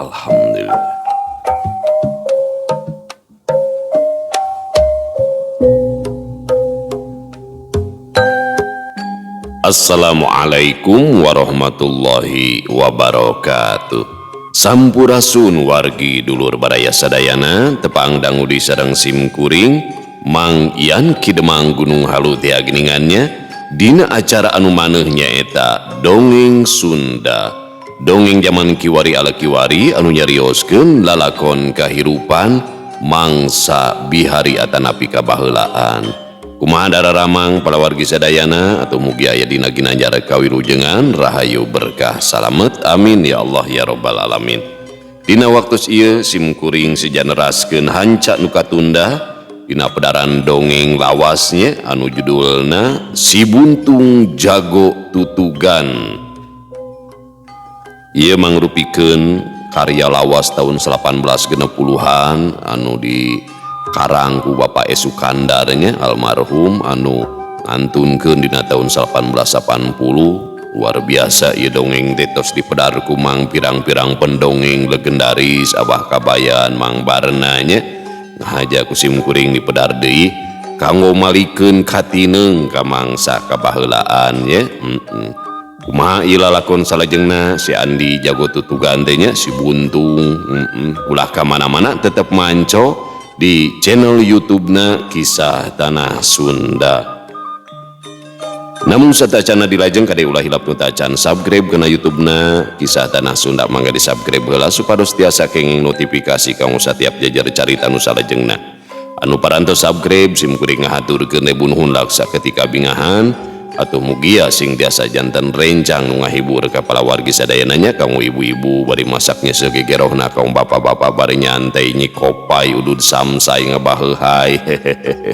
Alhamdulillah. Assalamualaikum warahmatullahi wabarakatuh. Sampurasun wargi dulur baraya sadayana, tepang dangu di sareng sim kuring Mang Ian Ki Demang Gunung Halu tea geningannya dina acara anu maneuh nyaeta Dongeng Sunda. Dongeng jaman kiwari ala kiwari anu nyarioskeun lalakon kahirupan mangsa bihari atanapi kabaheulaan. Kumaha dararamang palawargi sadayana atau mugi aya dina ginanjar kawilujengan rahayu berkah salamet amin ya Allah ya robbal alamin. Dina waktu ieu sim kuring sejaneraskeun hanca nu katunda dina pedaran dongeng lawasnya anu judulna Si Buntung Jago Tutugan. Ieu mangrupikeun karya lawas tahun 1860-an anu di karang ku Bapak E. Sukandar nya almarhum anu ngantunkeun dina tahun 1880. Luar biasa ieu dongeng teh tos dipedar ku mang pirang-pirang pendongeng legendaris Abah Kabayan Mang Barna nya ngahaja ku sim kuring dipedar deui kanggo malikeun katineung ka mangsa kabaheulaan nya. Kumaha ieu lalakon salajengna si Andi Jago Tutugan teh nya si Buntung. Ulah ka mana-mana tetep manco di channel YouTube-na Kisah Tanah Sunda. Namun satacana dilajeng kade ulah hilap nu tacan subscribe kana YouTube-na Kisah Tanah Sunda, mangga di-subscribe heula supados tiasa kenging notifikasi kanggo satiap jajar carita nu salajengna. Anu parantos subscribe sim kuring ngahaturkeun ribu nuhun laksa ketika bingahan atuh mugia sing tiasa janten rencang nu ngahibur ka palawargi sadayana nya, kanggo ibu-ibu bari masaknya segegerohna, kanggo bapak-bapak bari nyantai nyikopai udud samsai ngebaheuhai hehehe.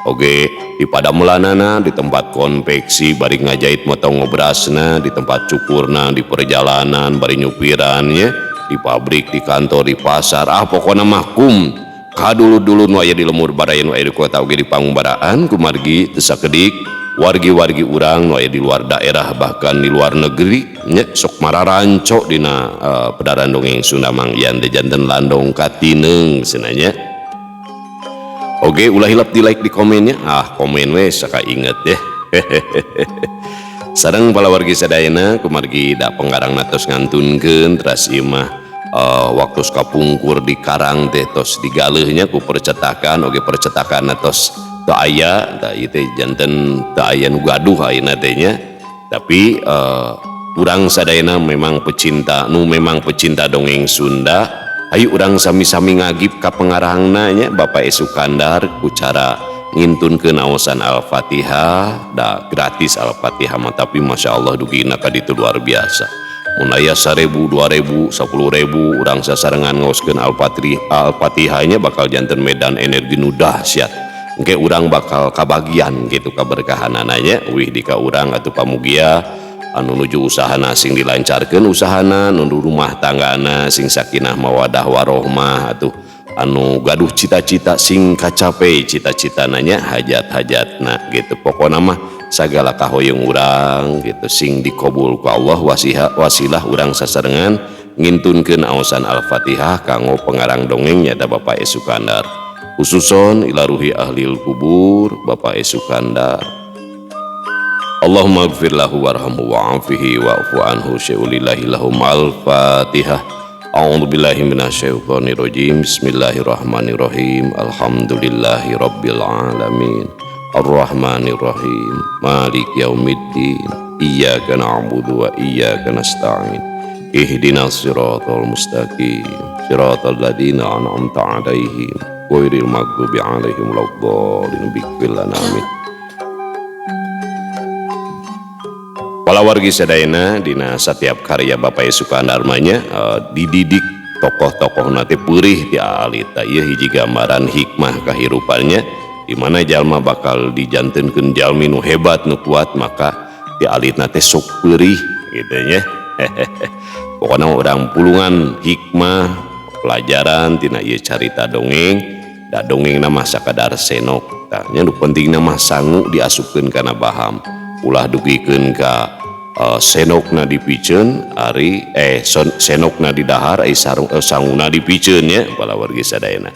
Oge di padamelanana, di tempat konveksi bari ngajait motong ngobrasna, di tempat cukurna, di perjalanan bari nyupiran nya, di pabrik, di kantor, di pasar, ah pokona mah kum kadulu-dulu nu aya di lemur baraya nu aya di kota oge di pangumbaraan kumargi teu sakedik wargi-wargi urang nu aya di luar daerah bahkan di luar negeri nya sok mararanco dina pedaran dongeng Sunda Mang Ian teh janten landong katineung cenah. Oke, ulah hilap di like di komennya, ah komen we saka inget deh. Sareng palawargi sadayana kumargi da pengarang tos ngantunkeun teras ieu mah waktu kapungkur di karang teh tos digaleuhnya ku percetakan, oge percetakan tos teu aya tah ieu teh janten teu aya nu gaduh ayeuna teh nya. Tapi urang sadayana memang pecinta nu memang pecinta dongeng Sunda, ayo urang sami-sami ngagip ka pengarangna nya Bapak E. Sukandar ku cara ngintunkeun aosan Al-Fatihah. Da gratis Al-Fatihah mah, tapi Masya Allah dugina ka ditu luar biasa. Mun aya 1000, 2000, 10.000 urang sasarengan ngaoskeun Al-Fatihahnya bakal janten medan energi nu dahsyat. Engke urang bakal kabagian gitu kaberkahanana nya wih di ka urang atuh pamugia anu nuju usahana sing dilancarkeun usahana, nu rumah tanggana sing sakinah mawadah warohmah, atuh anu gaduh cita-cita sing kacape cita-citana nya, hajat-hajatna gitu. Pokona mah sagala kahoyong urang gitu sing dikabul ku Allah wasilah urang sasarengan ngintunkeun aosan Al-Fatihah kanggo pengarang dongeng nyata Bapak E. Sukandar. Khususon ila ruhi ahlil kubur Bapak E. Sukandar. Allahumma gfir lahu warhamhu wa'afihi wa'fu anhu syai'ulillahi lahum al-Fatihah. A'udzu billahi minasyaitonir rajim. Bismillahirrahmanirrahim. Alhamdulillahi rabbil alamin. Arrahmanir rahim. Maliki yaumiddin. Iyyaka na'budu wa iyyaka nasta'in. Ihdinas siratal mustaqim. Siratal ladzina an'amta 'alaihim ghairil maghdubi 'alaihim waladdallin. Bighfir lana amin. Palawargi sadayana dina setiap karya Bapak E. Sukandar mah nya dididik tokoh-tokoh teh peurih ti alita. Ieu hiji gambaran hikmah kahirupannya di mana jalma bakal dijantenkeun jalmi nu hebat nu kuat maka ti alitna teh sok peurih gitu nya. Pokona urang pulungan hikmah pelajaran tina ieu carita dongeng. Da dongeng mah sakadar senok tah nya, nu pentingna mah sangu diasupkeun kana baham, ulah dugikeun ka Senokna dipiceun ari senokna di dahar ari sarung sanguna dipiceun nya palawargi sadayana.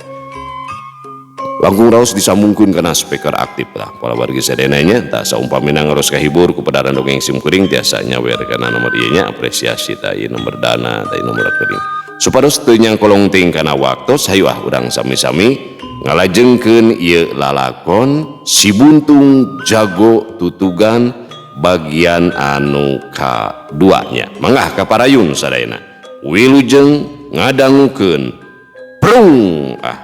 Langkung raos disambungkeun kana speaker aktif lah palawargi sadayana nya. Tah saumpamina ngaros kahibur ku pedaran dongeng sim kuring tiasa nyawer kana nomor ieu nya, apresiasi tah ieu nomor dana tah ieu nomor rekening. Supados teu nyangkolong teuing kana waktos, hayu ah urang sami-sami ngalajengkeun ieu lalakon Si Buntung Jago Tutugan bagian anu kaduanya. Mangga kaparayun sadayana. Wilujeng ngadangukeun. Prung ah.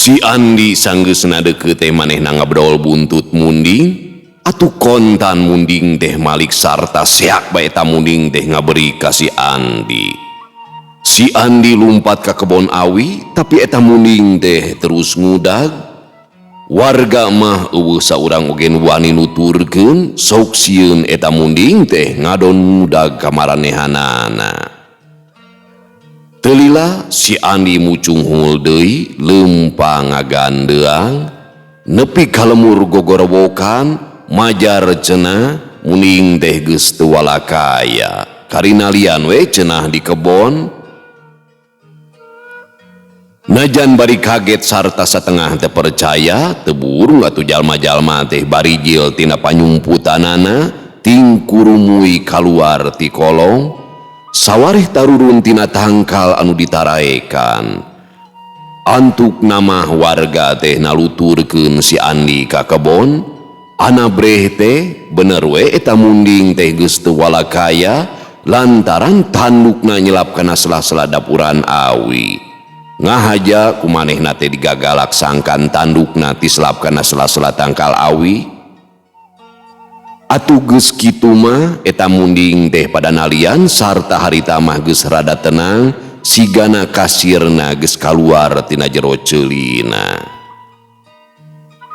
Si Andi sanggeusna deukeut teh manehna ngabedol buntut munding atuh kontan munding teh malik sarta seak bae eta munding teh ngaberi ka si Andi. Si Andi lumpat ka kebon awi tapi eta munding teh terus ngudag. Warga mah eueuh saurang oge nu wani nuturkeun sok sieun eta munding teh ngadon ngudag ka maranehanana. Telila si Andi mucunghul deui leumpang ngagandeang nepi ka lemur gogorowokan majar cenah munding teh geus teu walakaya karinalian we cenah di kebon. Najan bari kaget sarta satengah teu percaya teu burung atuh jalma-jalma teh barijil tina panyumputanana tingkurumui kaluar ti kolong. Sawareh tarurun tina tangkal anu ditaraekan. Antuk nama warga teh naluturkeun si Andi ka kebon. Anabreh teh bener we eta munding teh geus teu walakaya lantaran tandukna nyelap kana sela-sela dapuran awi. Ngahaja ku manehna teh digagalak sangkan tandukna tiselap kana sela-sela tangkal awi. Atuh geus kitu mah eta munding teh pada nalian sarta harita mah geus rada tenang sigana kasirna geus kaluar tina jero ceulina.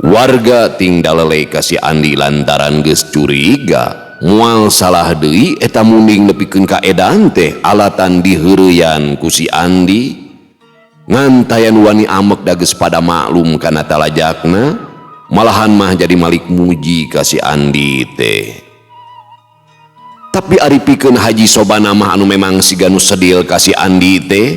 Warga ting dalele ka si Andi lantaran geus curiga moal salah deui eta munding nepikeun ka edan teh alatan diheureyan ku si Andi. Ngan tayan wani amek da geus pada maklum kana talajakna. Malahan mah jadi malik muji ka si Andi teh. Tapi ari pikeun Haji Sobana mah anu memang siga nu sedil ka si Andi teh,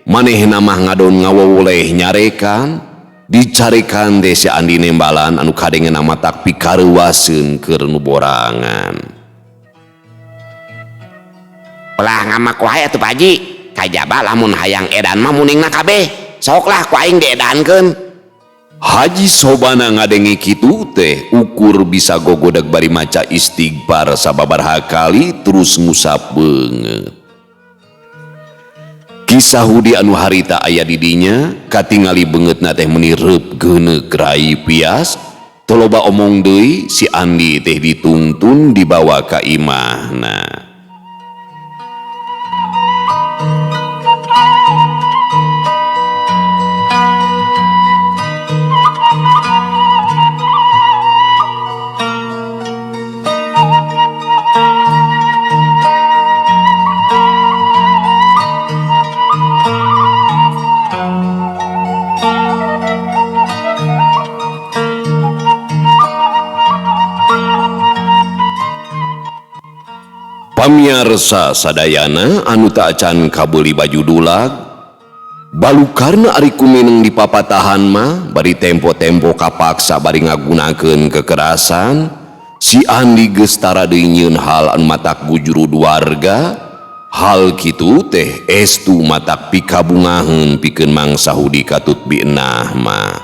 manehna mah ngadon ngawowoleh nyarekan, dicarekan teh si Andi nembalan anu kadengeuna matak pikareuwaseun keur nu borangan. Ulah ngamak wae atuh Pak Haji, kajaba lamun hayang edan mah muningna kabeh, sok lah ku aing diedankeun. Haji Sobana ngadenge kitu teh ukur bisa gogodag bari maca istighfar sababaraha kali terus ngusap beungeut. Kisah Hudi anu harita aya di dinya katingali beungeutna teh meuni reup geuneuk rai pias teu loba omong deui si Andi teh dituntun dibawa ka imahna. Pamiarsa sadayana anu tak acan kabeuli baju dulag balukarna ari kumineng di papatahan mah bari tempo-tempo kapaksa bari ngagunakeun kekerasan Si Andi geus tara deui nyieun hal anu matak gujurud warga. Hal kitu teh estu matak pikabungaheun pikeun Mang Sahudi katut Bienah mah.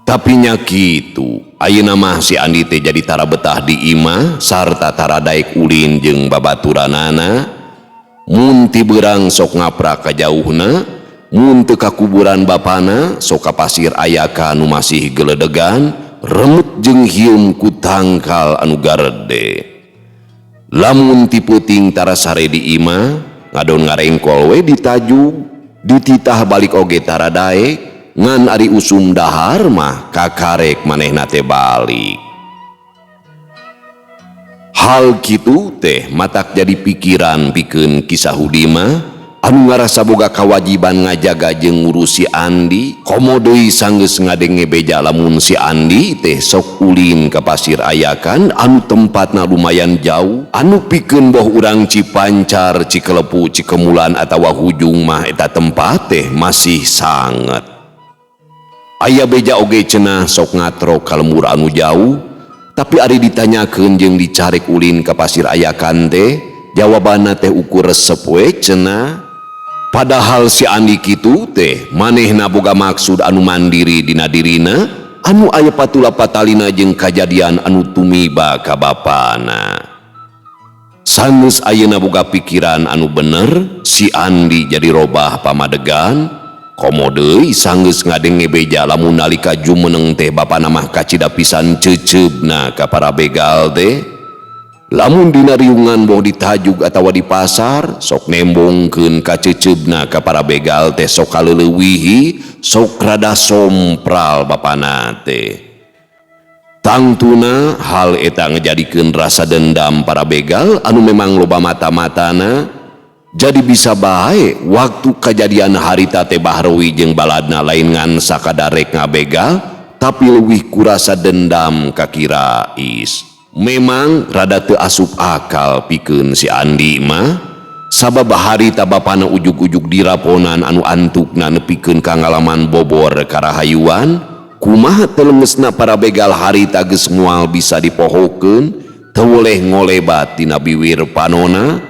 Tapi nya kitu, ayeuna mah si Andi teh jadi tara betah di imah sarta tara daek ulin jeung babaturanana. Mun ti beurang sok ngaprak ka jauhna, mun teu ka kuburan bapana sok ka Pasir Ayaka nu masih geledegan, remet jeung hieum ku tangkal anu garede. Lamun ti peuting tara sare di imah, ngadon ngarengkol we di tajug, dititah balik oge tara daek, ngan ari usum dahar mah kakarek manehna teh balik. Hal kitu teh matak jadi pikiran pikeun Ki Sahudi mah anu ngarasa boga kawajiban ngajaga jeung ngurusi Andi. Komo deui sanggeus ngadenge beja lamun si Andi teh sok ulin ka Pasir Ayakan anu tempatna lumayan jauh, anu pikeun boh urang Cipancar, Cikelepu, Cikemulan atawa Hujung mah eta tempat teh masih sanget. Aya beja oge cenah sok ngatrok ka lembur anu jauh, tapi ari ditanyakeun jeung dicarek ulin ka Pasir Ayakan teh jawabanna teh ukur resep we cenah. Padahal si Andi kitu teh manehna boga maksud anu mandiri dina dirina, anu aya patula patalina jeung kajadian anu tumiba ka bapana. Sanggeus ayeuna boga pikiran anu bener, si Andi jadi robah pamadegan. Komo deui sanggeus ngadenge beja lamun nalika jumeneng teh bapana mah kacida pisan ceuceubna ka para begal teh. Lamun dina riungan boh ditajug atawa di pasar, sok nembongkeun ka ceuceubna ka para begal teh sok kaleulewihi, sok rada sompral bapana teh. Tangtuna hal eta ngejadikeun rasa dendam para begal anu memang loba mata-matana. Jadi bisa bae waktu kajadian harita teh Bahrowi jeung baladna lain ngan sakadarek ngabegal, tapi leuwih kurasa dendam ka Ki Rais. Memang rada teu asup akal pikeun si Andi mah, sabab harita bapana ujug-ujug diraponan anu antukna nepikeun ka ngalaman bobor karahayuan. Kumaha teu leungeusna para begal harita geus moal bisa dipohokeun, teu boleh ngolebat dina biwir panona.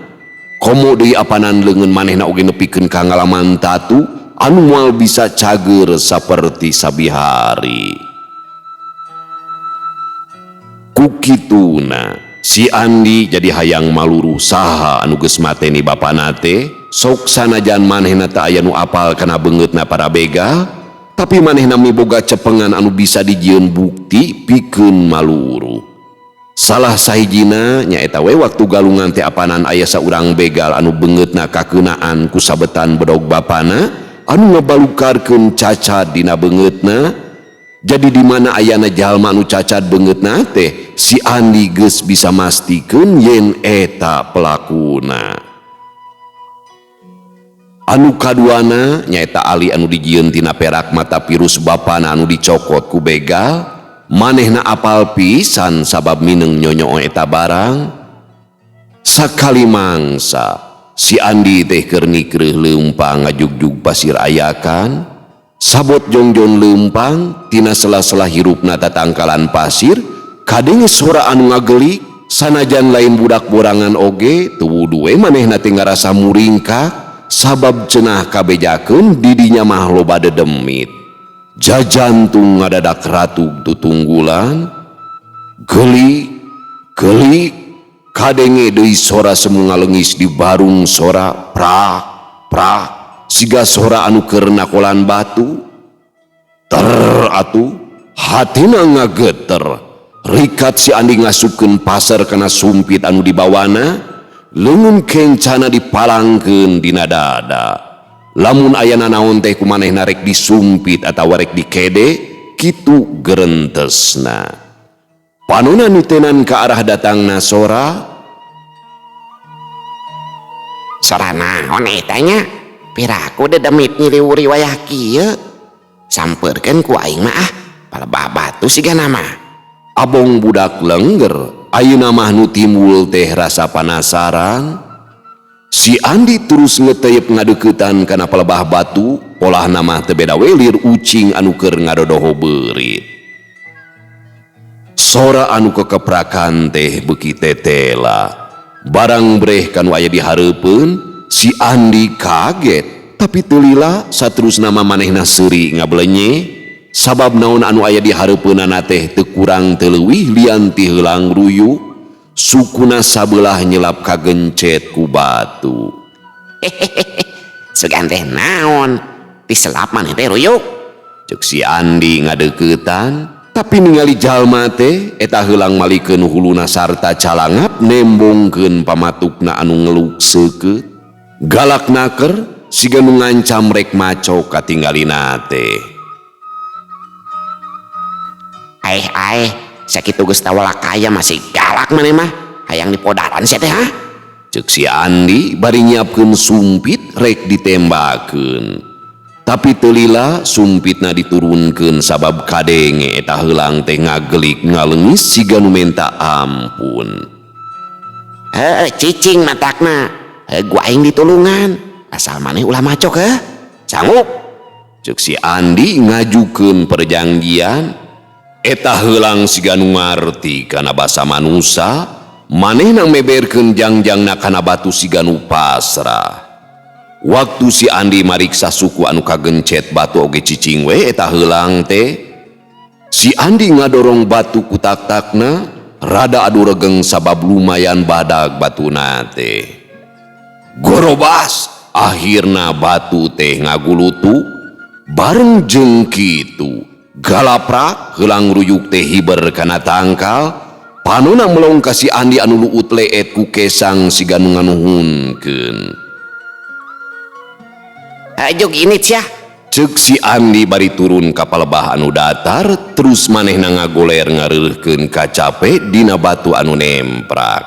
Komo deui apanan leungeun manehna oge nepikeun ka ngalaman tatu anu moal bisa cager saperti sabihari. Kukituna si Andi jadi hayang maluruh saha anu geus mateni bapana teh. Sok sanajan manehna teu aya nu apal kana beungeutna para begal, tapi manehna miboga cepengan anu bisa dijieun bukti pikeun maluruh. Salah sahijina nyaeta we waktu galungan teh apanan aya saurang begal anu beungeutna kakeunaan ku sabetan bedog bapana anu ngabalukarkeun cacad dina beungeutna. Jadi di mana ayana jalma anu cacad beungeutna teh, si Andi geus bisa mastikeun yen eta pelakuna. Anu kaduana nyaeta ali anu dijieun tina perak mata virus bapana anu dicokot ku begal. Manehna apal pisan sabab mineng nyonyo eta barang. Sakali mangsa si Andi teh keur nikreuh leumpang ngajugjug Pasir Ayakan, sabot jongjon leumpang tina sela-sela hirupna tatangkalan pasir kadenge sora anu ngagelik. Sanajan lain budak borangan oge teu wudu we manehna teh ngarasa muringkak sabab cenah kabejakeun didinya mah loba dedemit. Jajantung ngadadak ratug tutunggulan, gelik gelik kadenge deui sora semu ngalengis di barung sora prak prak siga sora anu keur nakolan batu. Ter atuh hatina ngageter. Rikat si Andi ngasupkeun pasar kana sumpit anu dibawana, leungeun kencana dipalangkeun dina dada. Lamun aya nanaon teh ku manehna rek disumpit atawa rek dikede, kitu gerentesna. Panona nitenan ka arah datangna sora. Sora naon eta nya? Piraku dedemit nyiriwuri wayah kieu. Sampeurkeun ku aing mah ah, palebah batu sigana mah. Abong budak lengger, ayeuna mah nu timbul teh rasa panasaran. Si Andi terus ngeteyep ngadeuketan kana palebah batu, polahna mah teu beda we lir ucing anu keur ngadodoho beurit. Sora anu kekeprakan teh beuki tetela. Barang breh kanu aya di hareupeun, si Andi kaget, tapi teu lila saterusna mah manehna seuri ngabelenye. Sabab naon anu aya di hareupeunana teh teu kurang teu leuwih lian ti heulang ruyuk, sukuna sabelah nyelap kagencet ku batu. Sugan teh naon? Diselap maneh teh ruyuk. Ceuk si Andi ngadeuketan. Tapi ningali jalma teh eta heulang malikeun huluna sarta calangap nembongkeun pamatukna anu ngeluk seukeut. Galak naker siga nu ngancam rek maco katinggalina teh. Aeh aeh, sakitu geus tawala kaya masih galak maneh mah. Hayang dipodaran sia teh ha? Ceuk si Andi bari nyiapkeun sumpit rek ditembakeun. Tapi teu lila sumpitna diturunkeun sabab kadenge eta heulang teh ngagelik ngalengis siga nu menta ampun. Heuh, cicing matakna. Heuh, gua aing ditulungan. Asal maneh ulah macok heuh. Sanggup? Ceuk si Andi ngajukeun perjanjian. Eta heulang siga nu ngarti kana basa manusa, manehna meberkeun jangjangna kana batu siga nu pasrah. Waktu si Andi mariksa suku anu kagencet batu oge cicing we eta heulang teh. Si Andi ngadorong batu ku tak-takna, rada adu regeng sabab lumayan badag batuna teh. Gorobas, akhirna batu teh ngagulutu, bareng jeung kitu. Galaprak heulang ruyuk teh hiber kana tangkal, panona melong ka si Andi anu luut leet ku kesang siga nu nganuhunkeun. Ayo gini sia. Ceuk si Andi bari turun ka palebah anu datar, terus manehna ngagoler ngareuhkeun kacape dina batu anu nemprak.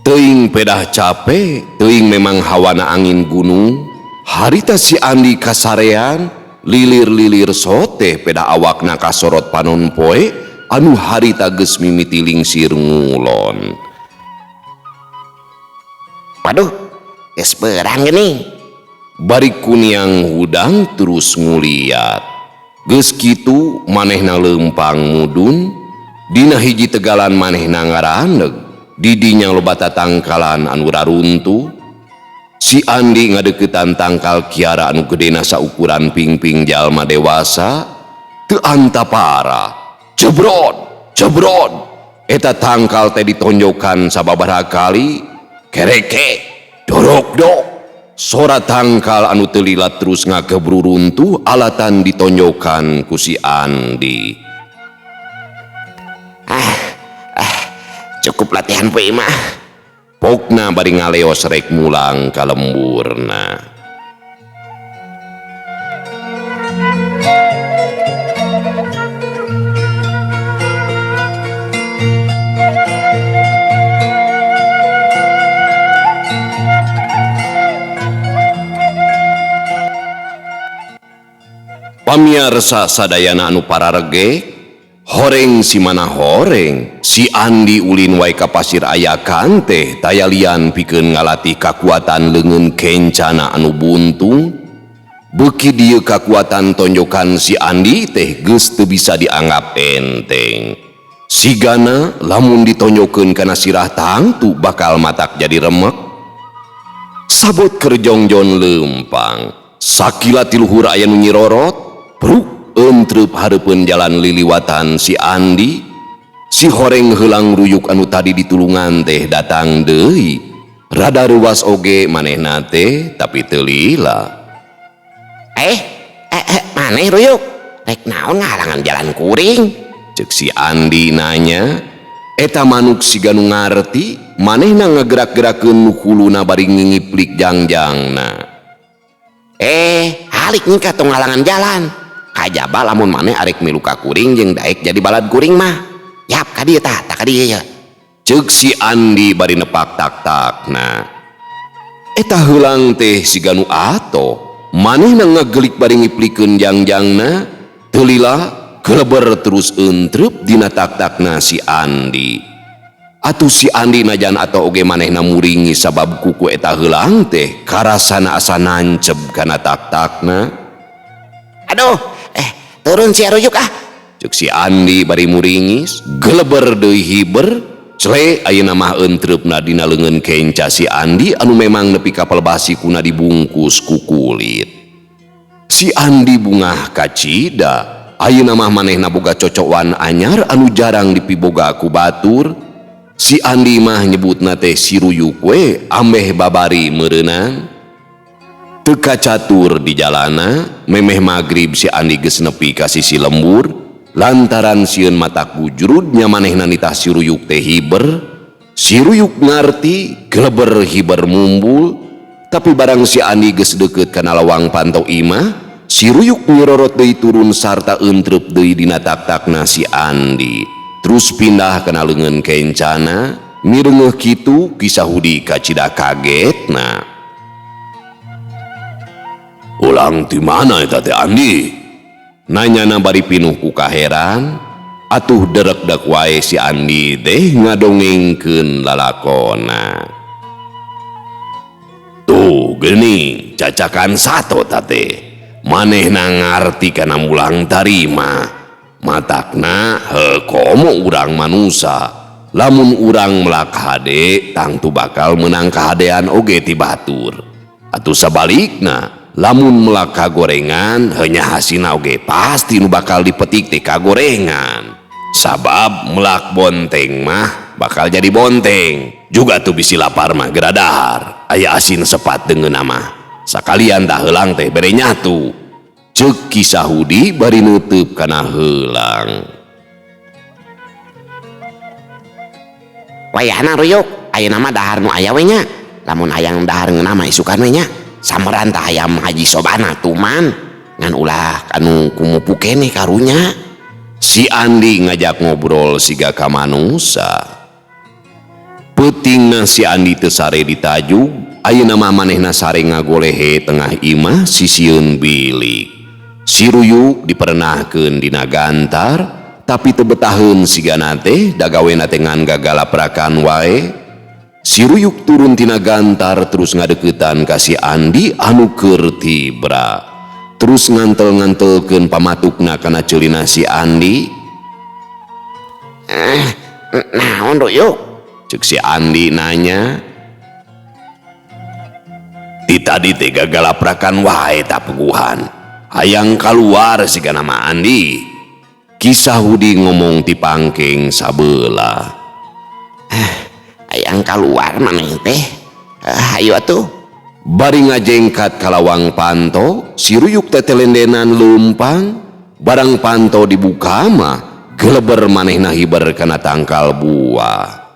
Teuing pedah cape, teuing memang hawana angin gunung. Harita si Andi kasarean, lilir-lilir sote pedah awakna kasorot panon poe anu harita geus mimiti lingsir ngulon. Waduh, geus beurang geuning. Bari kuniang hudang terus nguliat. Geus kitu manehna leumpang mudun, dina hiji tegalan manehna ngaraneg, di dinya loba tatangkalan anu raruntuh. Si Andi ngadeuketan tangkal kiara anu gedena saukuran pingping jalma dewasa, teu antapara. Jebrot, jebrot. Eta tangkal teh ditonjokan sababaraha kali, kereke, dorok-dok. Sora tangkal anu teu lila terus ngagebru runtuh alatan ditonjokan ku si Andi. Cukup latihan poe mah. Pokna bari ngaleos rek mulang ka lemburna. Pamiarsa sadayana anu pararege, horeng si mana horeng, si Andi ulin wae ka pasir ayakan teh tayalian pikeun ngalatih kakuatan leungeun kencana anu buntung. Beuki dieu kakuatan tonjokan si Andi teh geus teu bisa dianggap enteng. Sigana lamun ditonjokeun kana sirah tangtu bakal matak jadi remek. Sabot kerjongjon leumpang, sakila ti luhur aya nu nyirorot, pruk entrep hareupeun jalan liliwatan si Andi. Si horeng heulang ruyuk anu tadi ditulungan teh datang deui. Rada reuas oge manehna teh tapi teu lila. Maneh ruyuk? Rek naon ngahalangan jalan kuring? Ceuk si Andi nanya. Eta manuk siga nu ngarti, manehna ngagerak-gerakeun nu huluna bari ngingiplik jangjangna. Halik nyingkat tong ngalangan jalan. Kajaba lamun maneh arek milu ka kuring jeung daek jadi balad kuring mah. Yap ka dieu tah, tah ka dieu ye. Ceuk si Andi bari nepak tak-takna. Eta heulang teh siga nu atoh, manehna ngagelik bari ngiplikeun jangjangna, teu lila keleber terus entrep dina tak-takna si Andi. Atuh si Andi najan atau oge manehna muringi sabab kuku eta heulang teh karasana asa nanceb kana tak-takna. Aduh, turun si Ruyuk ah. Cek si Andi bari muringis, geleber deui hiber, cle ayeuna mah eutreupna dina leungeun kenca si Andi anu memang nepi ka palebah sikuna dibungkus ku kulit. Si Andi bungah kacida, ayeuna mah manehna boga cocokan anyar anu jarang dipiboga ku batur. Si Andi mah nyebutna teh si Ruyuk we ambeh babari meureunang. Teu kacatur di jalana, memeh magrib si Andi geus nepi ka sisi lembur. Lantaran sieun matak bujrud nya manehna nitah si Ruyuk teh hiber. Si Ruyuk ngarti, geleber hiber mumbul. Tapi barang si Andi geus deukeut kana lawang panto imah, si Ruyuk nyerorot deui turun sarta entrep deui dina tak-takna si Andi. Terus pindah kana leungeun kencana, mireungeuh kitu Ki Sahudi kacida kagetna. Ulang ti mana eta teh Andi? Nanyana bari pinuh ku kaheran, atuh derekdek wae si Andi teh ngadongengkeun lalakona. Tuh geuning cacakan sato tate. Manehna ngarti kana mulang tarima. Matakna heuh komo urang manusa. Lamun urang melak hade tangtu bakal menang kahadean oge ti batur. Atuh sabalikna lamun melak kagorengan heunya hasina oge pasti nu bakal dipetik teh kagorengan. Sabab melak bonteng mah bakal jadi bonteng. Juga tuh bisi lapar mah geura dahar. Aya asin sepat deungeunna mah. Sakalian tah heulang teh bere nyatu. Ceuk Ki Sahudi bari neuteub kana heulang. Wayahna Ruyuk, ayeuna mah dahar nu aya we nya. Lamun hayang dahar ngeunah mah isukan we nya. Samperan tah hayam Haji Sobana tuman ngan ulah anu kumupu keneh karunya. Si Andi ngajak ngobrol siga ka manusa. Peutingna si Andi teu sare ditajug, ayeuna mah manehna sare ngagolehe tengah imah sisieun bilik. Si Ruyuk diperenahkeun dina gantar, tapi teu betaheun sigana teh dagawena teh ngan gagalaprakan wae. Si Ruyuk turun tina gantar terus ngadeuketan ka si Andi anu keur tibra. Terus ngantel-ngantelkeun pamatukna kana ceulina si Andi. Naon Ruyuk? Ceuk si Andi nanya. Ti tadi teh gagalaprakan wae ta puguhan. Hayang kaluar sigana mah Andi. Ki Sahudi ngomong ti pangkeng sabelah. Hayang kaluar maneh teh. Hayu atuh. Bari ngajengkat ka lawang panto, si Ruyuk teh telendenan leumpang. Barang panto dibuka mah geleber manehna hiber kana tangkal buah.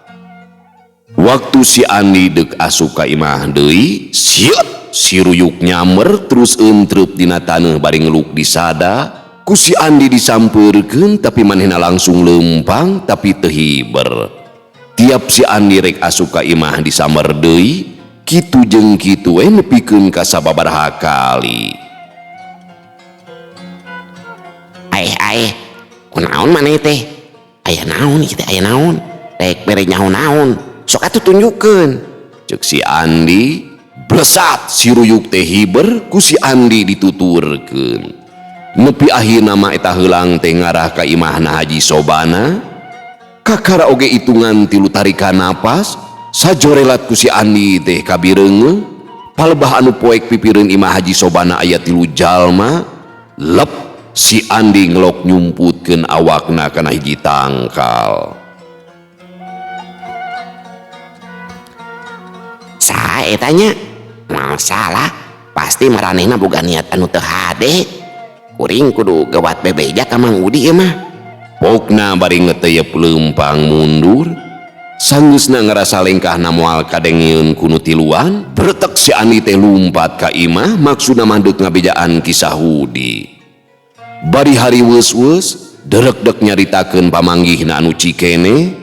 Waktu si Andi deuk asup ka imah deui, siut si Ruyuk nyamber terus entrep dina taneuh bari ngeluk disada. Ku si Andi disampeurkeun tapi manehna langsung leumpang tapi teu hiber. Tiap si Andi rek asup ka imah disamber deui, kitu jeung kitu we nepikeun ka sababaraha kali. Aeh aeh, kunaon maneh teh? Aya naon ieu teh, aya naon? Rek bere nyaho naon? Sok atuh tunjukkeun. Ceuk si Andi, blesat si Ruyuk teh hiber ku si Andi dituturkeun. Nepi akhirna mah eta heulang teh ngarah ka imahna Haji Sobana. Kakara oge hitungan 3 tarikan napas, sajorelat ku si Andi teh kabireungeuh. Palebah anu poek pipireun imah Haji Sobana aya 3 jalma. Lep si Andi ngelok nyumputkeun awakna kana hiji tangkal. Saha eta nya? Moal salah, pasti maranehna boga niat anu teu hade. Kuring kudu gawat bebeja ka Mang Udi ieu mah. Pokna bari ngeteyep leumpang mundur. Sanggeusna ngarasa lengkahna moal kadengeun ku nu tiluan, bretek si Andi teh lumpat ka imah maksudna mah deuk ngabejaan Ki Sahudi. Bari hariweus-weus, derekdek nyaritakeun pamanggihna anu cikene,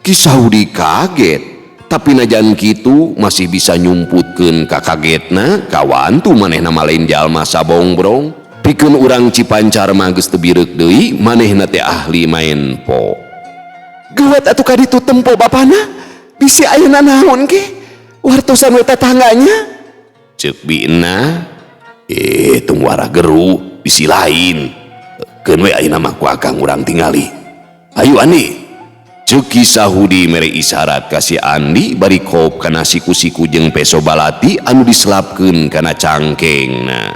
Ki Sahudi kaget. Tapi najan kitu masih bisa nyumputkeun ka kagetna, kawantu manehna mah lain jalma sabongbrong. Pikeun urang Cipancar mah geus teu bireuk deui, manehna teh ahli main po. Geuwat atuh ka ditu tempo bapana, bisi ayeuna naon ge? Wartosan we tetangganya. Ceuk Bina, tong warah geru, bisi lain. Keun we ayeuna mah ku akang urang tingali. Hayu Andi. Ceuk Ki Sahudi mere isyarat ka si Andi bari kop kana siku-siku jeung peso balati anu diselapkeun kana cangkengna.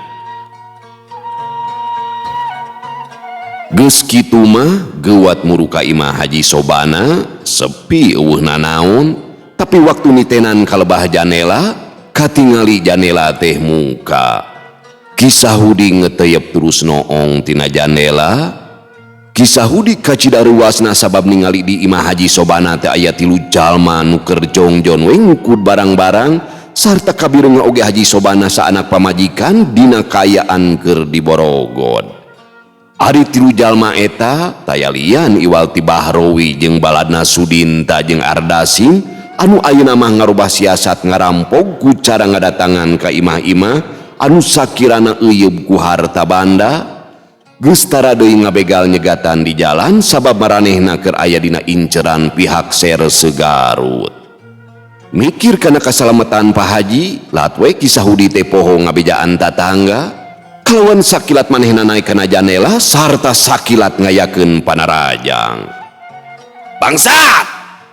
Geus kitu mah geuwat muru ka imah Haji Sobana sepi eueuh nanaon, tapi waktu nitenan ka lebah janela katingali janela teh muka. Ki Sahudi ngeteyep terus noong tina janela. Ki Sahudi kacida ruasna sabab ningali di imah Haji Sobana teh aya tilu jalma nu keur jongjon we ngukud barang-barang sarta kabireung oge Haji Sobana saanak pamajikan dina kaayaan keur diborogod. Ari tilu jalma eta taya lian iwal ti Bahrowi jeung baladna Sudinta jeung Ardasim anu ayeuna mah ngarubah siasat ngarampok ku cara ngadatangan ka imah-imah anu sakirana euyeup ku harta banda. Geus tara deui ngabegal nyegatan di jalan sabab maranehna keur aya dina inceran pihak Serse Garut. Mikir kana kasalametan Pak Haji, lat we Ki Sahudi teh poho ngabejaan tatangga. Kalawan sakilat manehna naik kana janela sarta sakilat ngayakeun panarajang. Bangsat!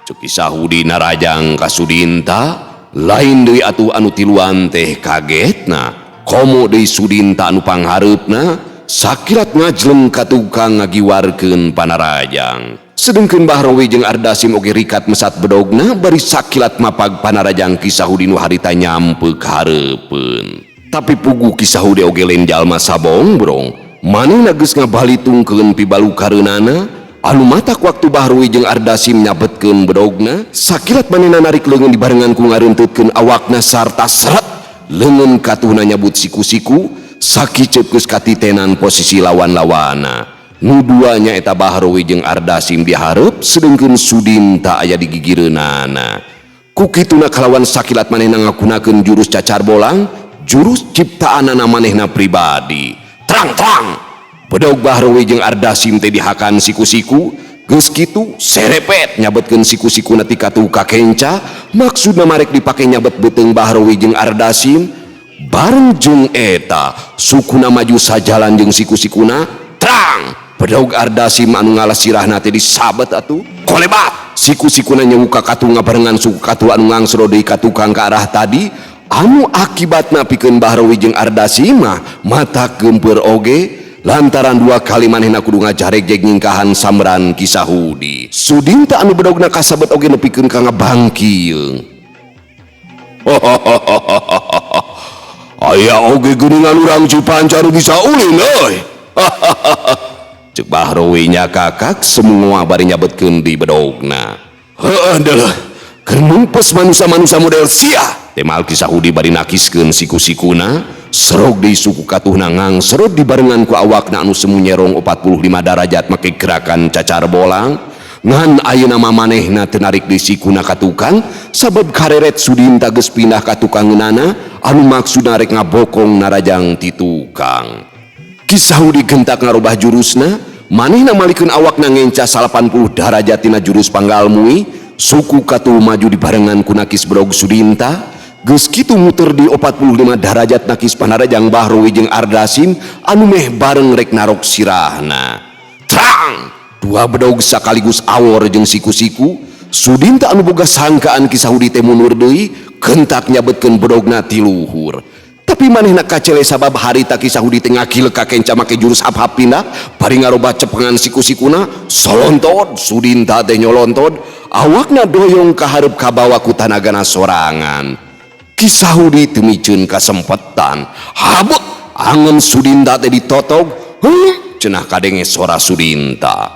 Ceuk Ki Sahudi narajang ka Sudinta, lain deui atuh anu tiluan teh kagetna, komo deui Sudinta anu panghareupna. Sakilat ngajleng ka tukang ngagiwarkeun panarajang. Sedengkeun Bahrowi jeung Ardasim oge rikat mesat bedogna bari sakilat mapag panarajang Ki Sahudi nu harita nyampe ka hareupeun. Tapi puguh Ki Sahudi oge lain jalma sabongbrong, manehna geus ngabalitungkeun pibalukareunana anu matak waktu Bahrowi jeung Ardasim nyabetkeun bedogna, sakilat manehna narik leungeun dibarengan ku ngareunteutkeun awakna sarta seret leungeun katuhna nyabut siku-siku. Sakiceup geus katitenan posisi lawan-lawana. Nu dua nyaeta Bahrowi jeung Ardasim dihareup sedengkeun Sudinta aya di gigireunana. Ku kituna kalawan sakilat manehna ngagunakeun jurus cacar bolang, jurus ciptaanana manehna pribadi. Trang-trang. Bedog Bahrowi jeung Ardasim teh dihakan siku-siku, geus kitu serepet nyabetkeun siku-sikuna ti katuh ka kenca, maksudna marek dipake nyabet beuteung Bahrowi jeung Ardasim. Bareng jeung eta sukuna maju sajalan jeung siku-sikuna, trang bedog Ardasim anu ngalas sirahna teh disabet atuh kolebat siku-sikuna nyewu ka katuh ngabarengan suku katuh anu ngangsro deui ka tukang ka arah tadi anu akibatna pikeun Bahrowi jeung Ardasim mah mata geumpeur oge lantaran dua kali manehna kudu ngajarek nyingkahan samran Ki Sahudi. Sudinta anu bedogna kasabet oge nepikeun ka ngabangkieung. Aya oge geuningan urang Cipancar bisa ulin euy. Ceuk Bahrowi nyakakak semua bari nyabetkeun di bedogna. Heueuh deuleuh, keur numpes manusa-manusa model sia. Temal Ki Sahudi bari nakiskeun siku-sikuna, serog deui suku katuhna ngangsrod dibarengan ku awakna anu semu nyerong 45 darajat make gerakan cacar bolang. Ngan ayeuna mah manehna teu narik deui sikuna ka tukang sabab kareret Sudinta geus pindah ka tukangeunana anu maksudna rek ngabokong narajang ti tukang. Ki Sahudi gentak ngarubah jurusna, manehna malikeun awakna ngenca 80 darajat tina jurus panggal mui, suku katuh maju dibarengan ku nakis bedog Sudinta, geus kitu muter di 45 darajat nakis panarajang Bahrowi jeung Ardasim anu meh bareng rek narok sirahna. Trang! Dua bedog sakaligus awor jeung siku-siku, Sudinta anu boga sangkaan Ki Sahudi teh mundur deui, kentak nyabetkeun bedogna ti luhur. Tapi manehna kacele sabab harita Ki Sahudi teh ngakil ka kenca make jurus hap-hap pindah, bari ngarobah cepengan siku-sikuna, solontod Sudinta teh nyolontod, awakna doyong ka hareup kabawa ku tanagana sorangan. Ki Sahudi teu miceun kasempetan, habek angen Sudinta teh ditotog, heuh cenah kadenge sora Sudinta.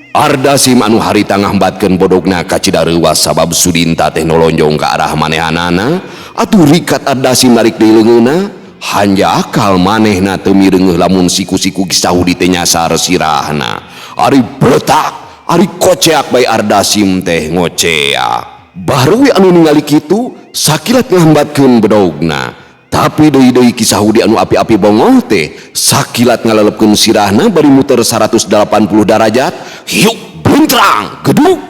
Ardasim anu harita ngambatkeun bodogna ka Cidareuwas sabab Sudinta teh nolonjong ka arah manehanana, atuh rikat Ardasim narik deui leungeunna, hanjakal manehna teu mireungeuh lamun siku-siku Ki Sahudi teh nyasar sirahna. Ari bletak, ari koceak bae Ardasim teh ngoceak. Bahrowi anu ningali kitu sakilat ngambatkeun bedogna. Tapi deui-deui Ki Sahudi anu api-api bongoh teh sakilat ngalelepkeun sirahna bari muter 180 darajat, hiuk buntrang geduk.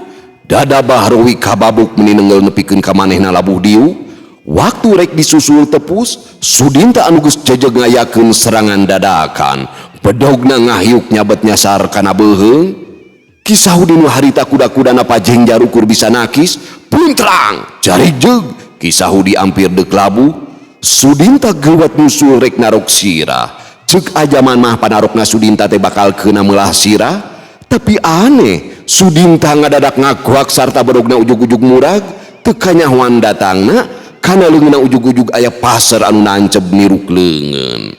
Dada Bahrowi kababuk meni nenggel nepikeun ka manehna labuh diuk. Waktu rek disusul tepus, Sudinta anu geus jejeg ngayakeun serangan dadakan. Bedogna ngahiuk nyabet nyasar kana beuheung. Ki Sahudi nu harita kuda-kudana pajeng jarukur bisa nakis, puntrang, jari jeug. Ki Sahudi ampir deuk labuh. Sudinta geuwat nyusul rek narok sirah. Ceuk ajaman mah panarokna Sudinta teh bakal keuna meulah sirah. Tapi aneh, Sudinta ngadadak ngaguak sarta bedogna ujug-ujug murag, teu kanyahoan datangna, kana leungeunna ujug-ujug aya paser anu nanceb niruk leungeun.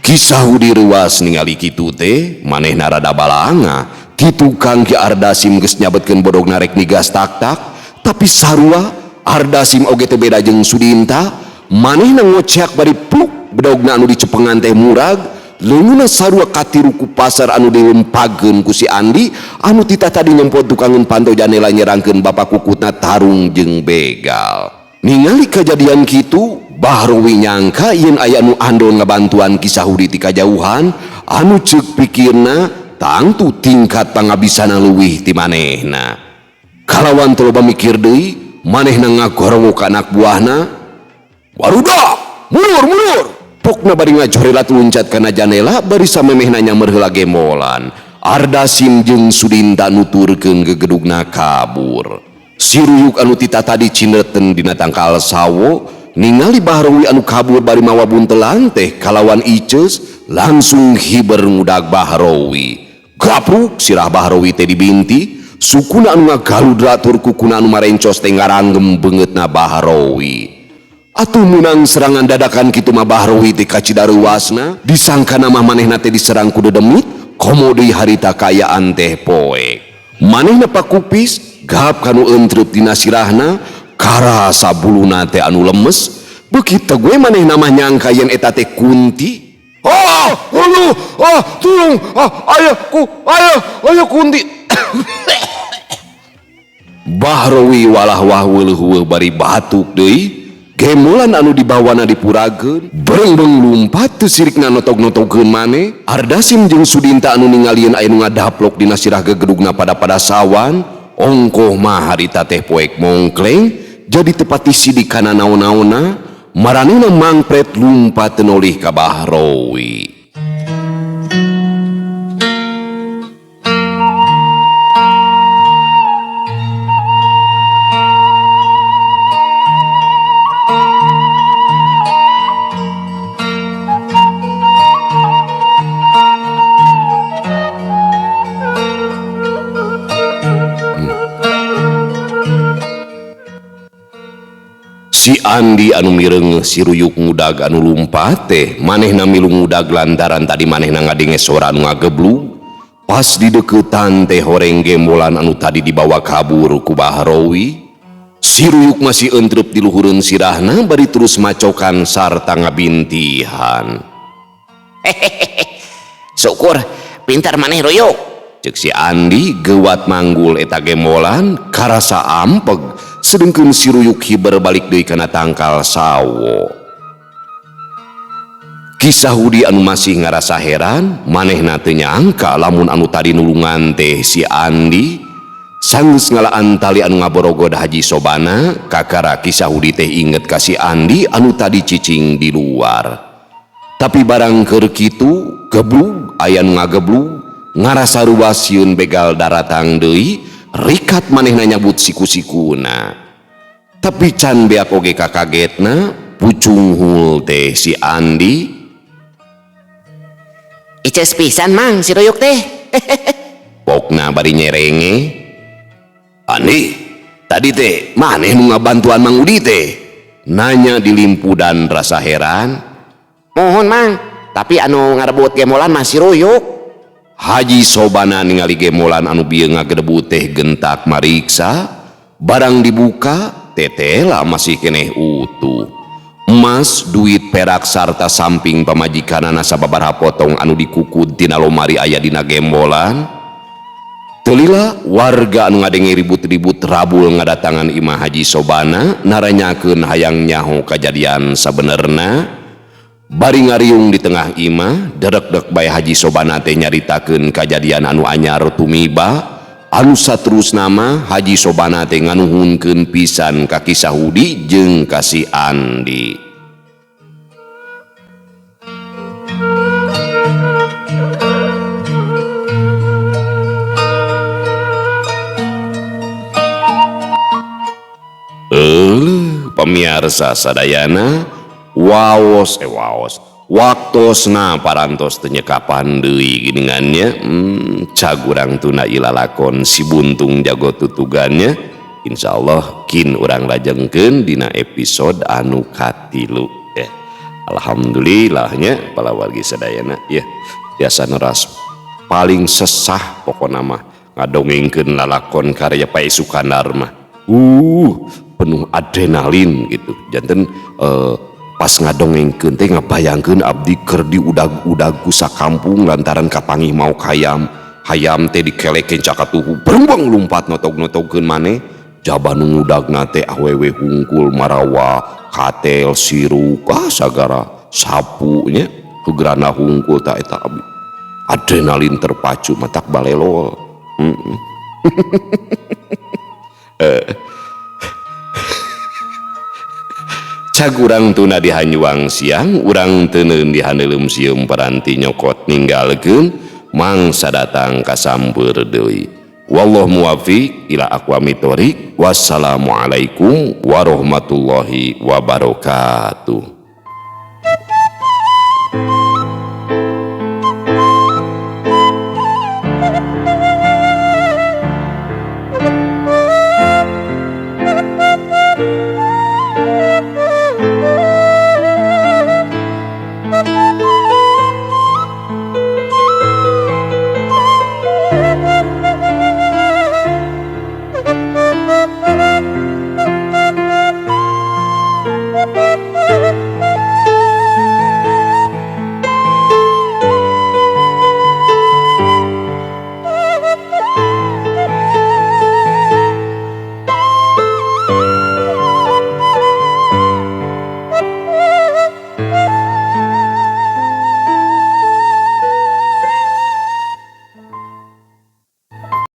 Ki Sahudi reuas ningali kitu teh, manehna rada balanga. Ki tukang Ki Ardasim geus nyabetkeun bodogna rek nigas tak-tak, tapi sarua Ardasim oge teu beda jeung Sudinta, manehna ngoceak bari pluk bedogna anu dicepengan teh murag, leungeunna sarua katiru ku pasar anu dilempageun ku si Andi anu tita tadi nyempot tukangeun panto janela nyerangkeun bapak kukutna tarung jeung begal. Ningali kajadian kitu, Bahrowi nyangka yen aya nu andon ngabantuan Ki Sahudi ti kajauhan, anu ceuk pikirna tangtu tingkat pangabisana leuwih ti manehna. Kalawan teu loba mikir deui, manehna ngagorowok ka anak buahna, "Barudak, mundur, mundur!" Pokna bari ngajorelat luncat kana janela bari samemehna nyameur heula gembolan. Ardasim jeung Sudinta nuturkeun gegedugna kabur. Si Ruyuk anu tita tadi cinreten dina tangkal sawo, ningali Bahrowi anu kabur bari mawa buntelan teh kalawan iceus langsung hiber ngudag Bahrowi. Gapruk sirah Bahrowi teh dibinti, sukuna anu ngagaludra tur kukuna anu marencos teh ngaranggem beungeutna Bahrowi. Atuh meunang serangan dadakan kitu mah Bahrowi teh kacida reuasna, disangkana mah manehna teh diserang ku dedemit, komo deui harita kaayaan teh poek. Manehna pakupis, gap kanu entrep dina sirahna, karasa buluna teh anu lemes, beuki teu gue manehna mah nyangka yen eta teh kunti. Ah, aduh, ah, tulung, ah, aya ku, aya, aya kunti. Bahrowi walah wah weuleuh bari batuk deui. Gemolan anu dibawana dipurageun, berengbeng lumpat teu sirikna notog-notogkeun maneh. Ardasim jeung Sudinta anu ningalieun aya nu ngadaplok dina sirah gegedugna pada-pada sawan, ongkoh mah harita teh poek mongkleng, jadi tepati sidik kana naon-naonna, maranehna mangpret lumpat teu nolih ka Bahrowi. Si Andi anu mireung si Ruyuk ngudag anu lumpat teh manehna milu ngudag lantaran tadi manehna ngadenge sora anu ngageblug. Pas di deukeutan teh horeng gembolan anu tadi dibawa kabur ku Bahrowi. Si Ruyuk masih entrep di luhureun sirahna bari terus macokan sarta ngabintihan. Syukur pintar maneh Ruyuk, ceuk si Andi geuwat manggul eta gembolan karasa ampeg. Sedengkeun si Ruyuk hiber balik deui kana tangkal sawo. Ki Sahudi anu masih ngarasa heran, manehna teu nyangka lamun anu tadi nulungan teh si Andi. Sanggeus ngalaan tali anu ngaborogod Haji Sobana, kakara Ki Sahudi teh inget ka si Andi anu tadi cicing di luar. Tapi barang keur kitu, geblug aya nu ngageblug, ngarasa ruas sieun begal daratang deui. Rikat manehna nyabut siku-sikuna. Tapi can beak oge kakagetna, pucunghul teh si Andi. Ices pisan mang si Ruyuk teh. Pokna bari nyerenge. Andi, tadi teh maneh nu ngabantuan Mang Udi teh? Nanya dilimpudan rasa heran. Mohon mang, tapi anu ngarebut gemolan mah si Ruyuk. Haji Sobana ningali gemolan anu bieu ngagedebu teh gentak mariksa, barang dibuka tetela masih keneh utuh. Emas, duit perak sarta samping pamajikanana sababaraha potong anu dikukud tina lomari aya dina gembolan. Telila warga anu ngadenge ribut-ribut rabul ngadatangan imah Haji Sobana naranyakeun hayang nyaho kajadian sabenerna. Bari ngariung di tengah imah, derek-dek bae Haji Sobana teh nyaritakeun kajadian anu anyar tumiba. Anu saterusna mah Haji Sobana teh nganuhunkeun pisan ka Ki Sahudi jeung ka si Andi. Pamiarsa sadayana waos waos waktosna parantos teu nyekapan deui geuningannya. Cag urang tuna ilalakon si buntung jago tutugannya. Insyaallah kin urang lajengkeun dina episode anu katilu. Alhamdulillahnya palawargi sadayana ya biasa neras paling sesah pokona mah ngadongengkeun lalakon karya Pak Sukandar mah penuh adrenalin gitu. Janten pas ngadongengkeun teh ngabayangkeun abdi keur diudag-udag ku sakampung lantaran kapanggih mau hayam. Hayam teh dikelekeun cakatuhu berumbang lumpat notog-notogkeun maneh. Jaba nu ngudagna teh awewe hungkul marawa katel siruk sagara sapu nya gegrana hungkul ta eta abdi. Adrenalin terpacu matak balelol. Cag urang tuna di hanyuang siang, urang teuneun di haneuleum sieum paranti nyokot ninggalkeun mangsa datang kasampeur deui. Wallahu muwaffiq ila aqwamit thoriq. Wassalamualaikum warahmatullahi wabarakatuh.